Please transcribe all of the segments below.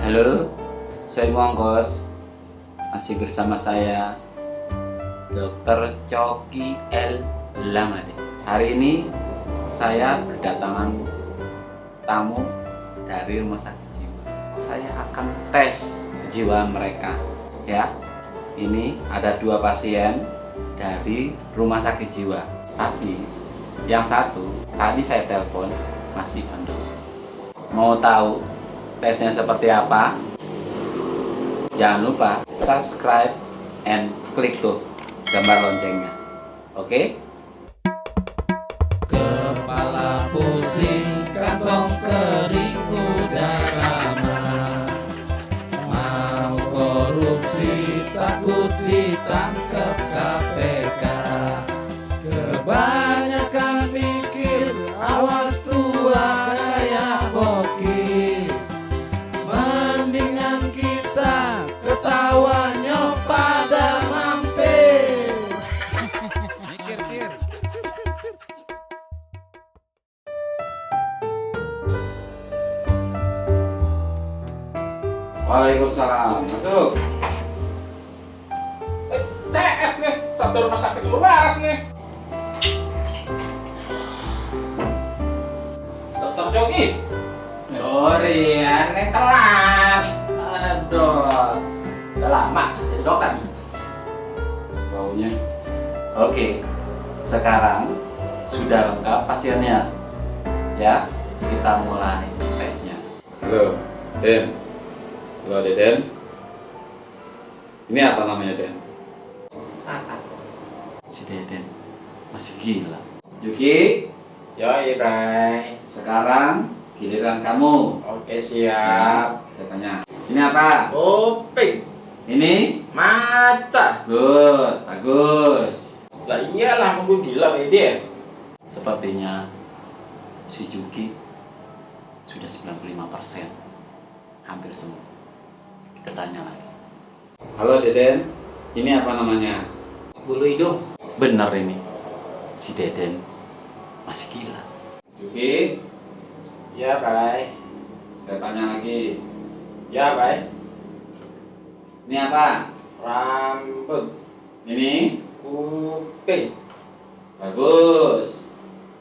Halo, saya Muangkos. Masih bersama saya Dr. Coki L. Lamade. Hari ini saya kedatangan tamu dari rumah sakit jiwa. Saya akan tes kejiwaan mereka. Ya, ini ada 2 pasien dari rumah sakit jiwa. Tapi yang satu tadi saya telepon masih penuh. Mau tahu tesnya seperti apa? Jangan lupa subscribe and klik tuh gambar loncengnya. Oke? Kepala pusing, kantong kering, udara mah. Mau korupsi, takut ditangkap KPK. Kebanyakan mikir, awas tua kayak bokir. Mendingan kita ketawanya pada mampir. Mikir, kir. Waalaikumsalam. Masuk. TS nih, satu rumah sakit luas nih. Dokter Joki. Sorry, aneh telat. Aduh, udah lama jadi dokter. Baunya. Oke. Sekarang sudah lengkap pasiennya. Ya, kita mulai tesnya. Halo, Den. Halo, Deden. Ini apa namanya, Den? Si Deden masih gila. Juki, Yoi, Bray. sekarang giliran kamu. Oke, siap. Saya tanya. Ini apa? Kuping, Ini? mata. Good, bagus. Lah iyalah, mau gue gila kayak dia. Sepertinya si Juki sudah 95%. Hampir semua. Kita tanya lagi. Halo, Deden. Ini apa namanya? Bulu hidung. Benar ini. Si Deden masih gila. Juki, Ya, Bray. saya tanya lagi. Ya, Bray. Ini apa? Rambut, Ini? kuping. Bagus.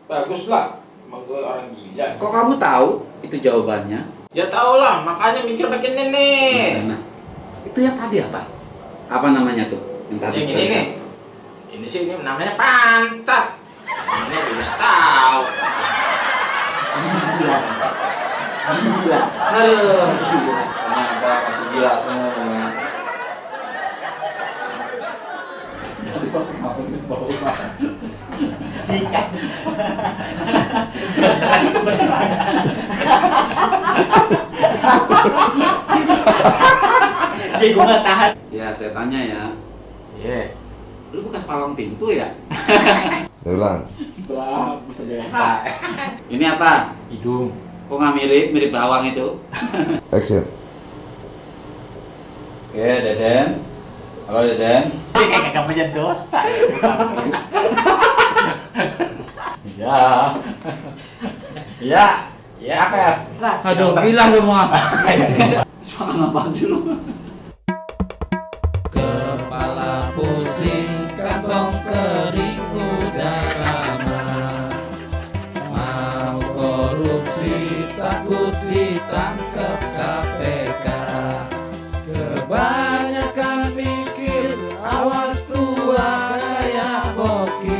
Bagus lah. Emang gue orang gila. Kok kamu tahu itu jawabannya? Ya tau lah, makanya mikir pakai nenek. Nah, itu yang tadi apa? Apa namanya tuh? Yang tadi Yang ini barusan? nih. Ini sih ini namanya pantat. Ini tidak tahu. Gila. Aduh. Ternyata masih gila semua. Jadi gue nggak tahan. Ya, saya tanya ya. Iya. Lu bekas palang pintu ya? Ulang. Ini apa? Hidung. Kok nggak mirip? Mirip bawang itu. Action. Oke, Deden. Halo, Deden. Kayak kagak punya dosa. Ya. Ya. Ya apa ya? Aduh, bilang semua. Makan apaan sih lu? Kepala pusing, kantong kering, udara mah. Mau korupsi, takut ditangkap KPK. Kebanyakan mikir, awas tua kayak bokir.